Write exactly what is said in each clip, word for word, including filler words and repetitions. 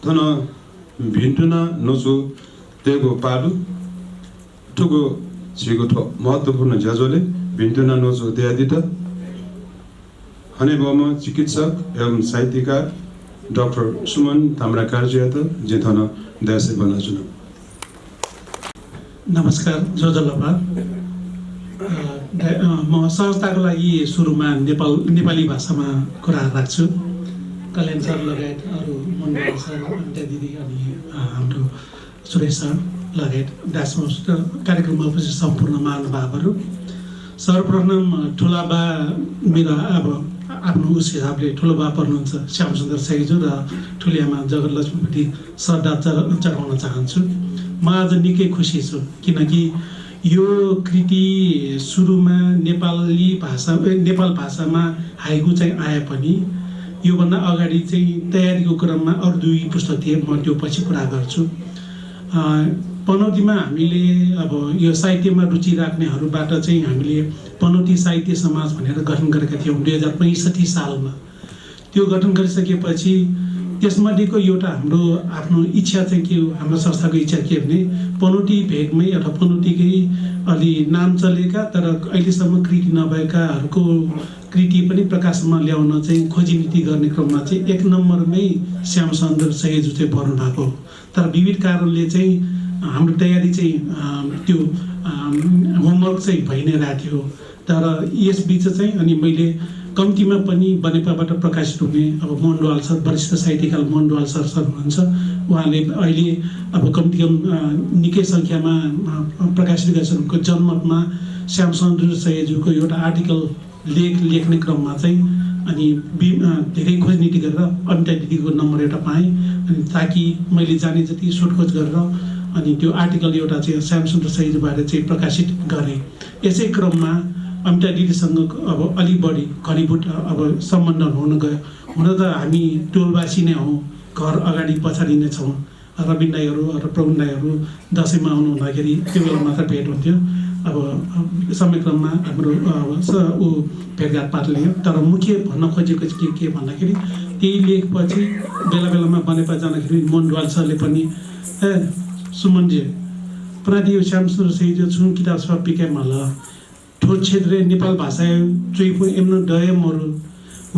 थन भिन्तुना नचु तेगु पालु थुगु झीगु थ्व महत्त्वपूर्ण ज्याझ्वलय् भिन्तुना नचु दयादित। हनेबहःम्ह चिकित्सक एवं साहित्यकार डाक्टर सुमन ताम्राकारजुयात जिं थन दयासेवा यानाच्वना। नमस्कार, ज्वजलपा। अ, द-, अ, म सहजताको लागि सुरुमा नेपाल, नेपाली भाषामा कुरा राख्छु। कल्याण सर लगायत अरू मण्डल सर, अनिता दिदी अनि, अ, हाम्रो सुरेश सर लगायत दास मास्टर, कार्यक्रममा उपस्थित सम्पूर्ण महानुभावहरू, सर्वप्रथम ठुला बा मेरो अब आफ्नो उस हिसाबले ठुलो बा पर्नुहुन्छ श्यामसुन्दर सैजु र ठुली आमा जगतलक्ष्मीप्रति श्रद्धा चढ-, चढाउन चाहन्छु। म आज निकै खुसी छु, किनकि यो कृति सुरुमा नेपाली भाषा, ए, नेपाल भाषामा हाइकु चाहिँ आए पनि योभन्दा अगाडि चाहिँ तयारीको क्रममा अरू दुई पुस्तक थिए, म त्यो पछि कुरा गर्छु। अ, पनौतीमा हामीले अब यो साहित्यमा रुचि राख्नेहरूबाट चाहिँ हामीले पनौती साहित्य समाज भनेर गठन गरेका थियौँ दुई हजार पैँसट्ठी सालमा। त्यो गठन गरिसकेपछि त्यसमध्येको एउटा हाम्रो आफ्नो इच्छा चाहिँ के हो, हाम्रो संस्थाको इच्छा के हो भने पनौती भेगमै अथवा पनौतीकै अलि नाम चलेका तर अहिलेसम्म कृति नभएकाहरूको कृति पनि प्रकाशनमा ल्याउन चाहिँ खोजी नीति गर्ने क्रममा चाहिँ एक नम्बरमै श्यामसुन्दर सैजु चाहिँ पर्नुभएको हो। तर विविध कारणले चाहिँ हाम्रो तयारी चाहिँ, अम, त्यो, अम, homework चाहिँ भइ नै रहेको थियो। तर यसबिच चाहिँ अनि मैले कम्तीमा पनि बनेपाबाट प्रकाशित हुने, अब मोहन ढुवाल सर, वरिष्ठ साहित्यकार मोहन ढुवाल सर, सर हुनुहुन्छ, उहाँले अहिले अब कम्ती कम, अ, निकै सङ्ख्यामा, अ, प्रकाशित गरिसकेको जनमतमा श्यामसुन्दर सैजुको एउटा आर्टिकल लेख लेख्ने क्रममा चाहिँ अनि बि-, अ, धेरै खोजनीति गरेर अनिता दिदीको नम्बर एउटा पाएँ। अनि ताकि मैले जाने जति सोधखोज गरेर अनि त्यो आर्टिकल एउटा चाहिँ श्यामसुन्दर सैजुबारे चाहिँ प्रकाशित गरेँ। यसै क्रममा अनिता दिदीसँग अब अलि बढी घनीभूत, अ, अब सम्बन्ध हुन गयो। हुन त हामी टोलवासी नै हौँ, घर अगाडि पछाडि नै छौँ। रविन दाइहरू र प्रवीण दाइहरू दसैँमा आउनु हुँदाखेरि त्यो बेला मात्र भेट हुन्थ्यो। अब, अ, समयक्रममा हाम्रो, अ, स-, ऊ भेटघाट पाटलियो। तर मुख्य भन्न खोजेको चाहिँ के, के भन्दाखेरि त्यही लेखपछि बेला बेलामा बनेपा जाँदाखेरि मोहन ढुवाल सरले पनि, "ए, सुमनजी, प्रादि श्यामसुन्दर सैजु छुं किताब सफा पिकाये माल।" थ्व क्षेत्रय् नेपाल भाषाया च्वइपुं एमन दये मरु।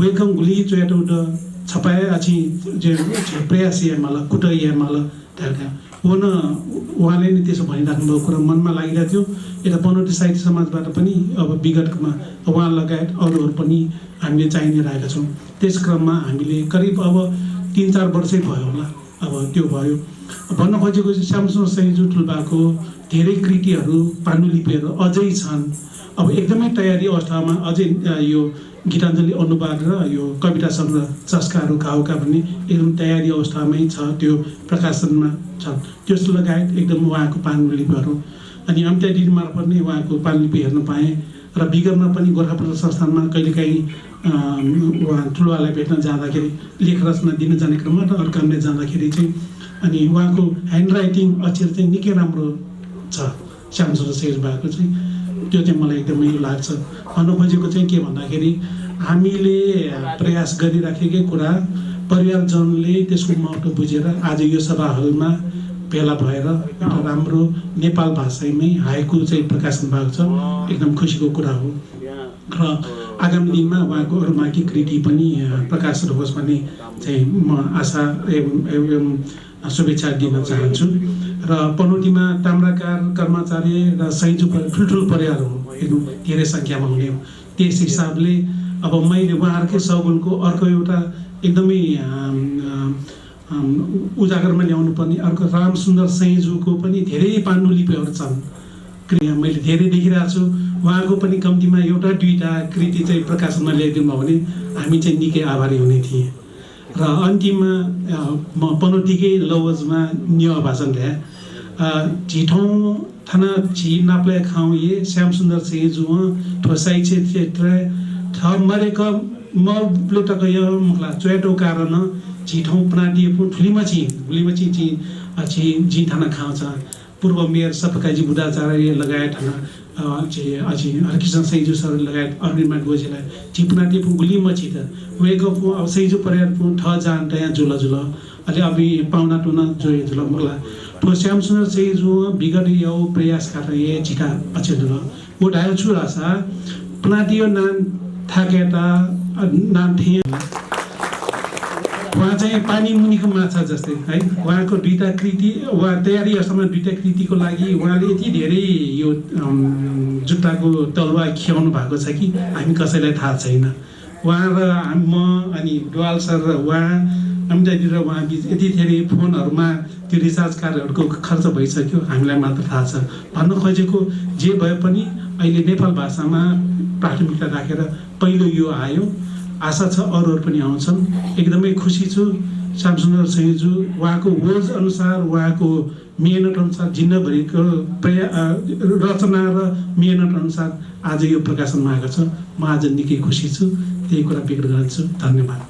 वय्कलं गुलि च्वयातःगु द, छपाय् अछिं जे, जे प्रयास याये माल, कुतः याये माल धकाः। व नं उहाँले नि त्यसो भनिराख्नुभएको कुरा मनमा लागिरहेको थियो। यता पनौती साहित्य समाजबाट पनि अब विगतमा उहाँ लगायत अरूहरू पनि हामीले चाहिने रहेका छौँ। त्यस क्रममा हामीले करिब अब तीन चार वर्षै भयो होला। अब त्यो भयो। भन्न खोजेको चाहिँ श्यामसुन्दर सैजु ठुल्पाको धेरै कृतिहरू पाण्डुलिपिहरू अझै छन्। अब एकदमै तयारी अवस्थामा अझै, अ, यो गीताञ्जली अनुवाद र यो कविता सङ्ग्रह चस्काहरू घाउका भन्ने एकदम तयारी अवस्थामै छ, त्यो प्रकाशनमा छ। त्यस लगायत एकदम उहाँको पाण्डुलिपिहरू। अनि अनिता दिदी मार्फत नै उहाँको पाण्डुलिपि हेर्न पाएँ। र विगतमा पनि गोरखा प्रकाशन संस्थानमा कहिलेकाहीँ, अ, उहाँ ठुलोवालाई भेट्न जाँदाखेरि, लेख रचना दिन जाने क्रममा र अर्कामले जाँदाखेरि चाहिँ अनि उहाँको handwriting अक्षर चाहिँ निकै राम्रो छ। श्यामसुन्दर सैजुबाको चाहिँ त्यो चाहिँ मलाई एकदमै लाग्छ। भन्न खोजेको चाहिँ के भन्दाखेरि हामीले, अ, प्रयास गरिराखेकै कुरा परिवारजनले त्यसको महत्त्व बुझेर आज यो सभा हलमा भेला भएर एउटा राम्रो नेपाल भाषामै हाइकु चाहिँ प्रकाशन भएको छ। एकदम खुसीको कुरा हो। र आगामी दिनमा उहाँको अरू बाँकी कृति पनि, अ, प्रकाशित होस् भन्ने चाहिँ म आशा एवं, एवं, एवं शुभेच्छा दिन चाहन्छु। र पनौतीमा ताम्राकार, कर्माचार्य र सैजु प-, ठुल्ठुलो परिवार हो, हेर्नु, धेरै सङ्ख्यामा हुने हो। त्यस हिसाबले अब मैले उहाँहरूकै सगुनको अर्को एउटा एकदमै, अम, अम, अम, उजागरमा ल्याउनुपर्ने अर्को रामसुन्दर सैजुको पनि धेरै पाण्डुलिपिहरू छन्। कृपया, मैले धेरै देखिरहेको छु। उहाँको पनि कम्तीमा एउटा दुईटा कृति चाहिँ प्रकाशनमा ल्याइदिनु भयो भने हामी चाहिँ निकै आभारी हुने थिएँ। र अन्तिममा, अ, म पनौतीकै लवजमा न्यः भाषण ल्हाये। अ, झी थौं थन झी नापलाये खाउँ हे श्यामसुन्दर सैजुं थ्व साहित्य क्षेत्रय् थः मरेक मबलय् तक यः मखुला च्वयातःगु कारणं झी थौं पनादियापुं थुलिमछि, गुलिमछि झी, अ, झी, झी थन खाउँ छ। पूर्व मेयर सफकाजी बुद्धाचार्य लगायत थन, अ, झी, अ, झी हरिकृष्ण सैजु सर लगायत अरुणिमा गोझेला झी पनादियापुं गुलिमछि त। वय्कःपुं अब सैजु परिवारपुं थः जान तयां जुल जुल। अले अबि पाहुना तुना जो हे जुल मखुला। थ्व श्यामसुन्दर सैंजुं विगत याउ प्रयास कात हे झीथाय् अचे जुल। व धायु छु धाःसा प्लातियो नां थाकेत, अ, नां थें। उहाँ चाहिँ पानी मुनिको माछा जस्तै है। उहाँको दुईटा कृति, उहाँ तयारी अवस्थामा दुईटा कृतिको लागि उहाँले यति धेरै यो, अम, जुत्ताको तलवार खियाउनु भएको छ कि हामी कसैलाई थाहा छैन। उहाँ र हाम-, म अनि डुवाल सर र उहाँ, अमिताजी र उहाँ बिच यति धेरै फोनहरूमा त्यो रिचार्ज कार्डहरूको खर्च भइसक्यो, हामीलाई मात्र थाहा छ। भन्न खोजेको जे भए पनि अहिले नेपाल भाषामा प्राथमिकता राखेर पहिलो यो आयो। आशा छ अरू अरू पनि आउँछन्। एकदमै खुसी छु श्यामसुन्दर सैंजु, उहाँको ओज अनुसार, उहाँको मेहनत अनुसार, जिन्दगीभरिको प्रया-, अ, रचना र मेहनत अनुसार आज यो प्रकाशनमा आएको छ। म आज निकै खुसी छु, त्यही कुरा व्यक्त गर्छु। धन्यवाद।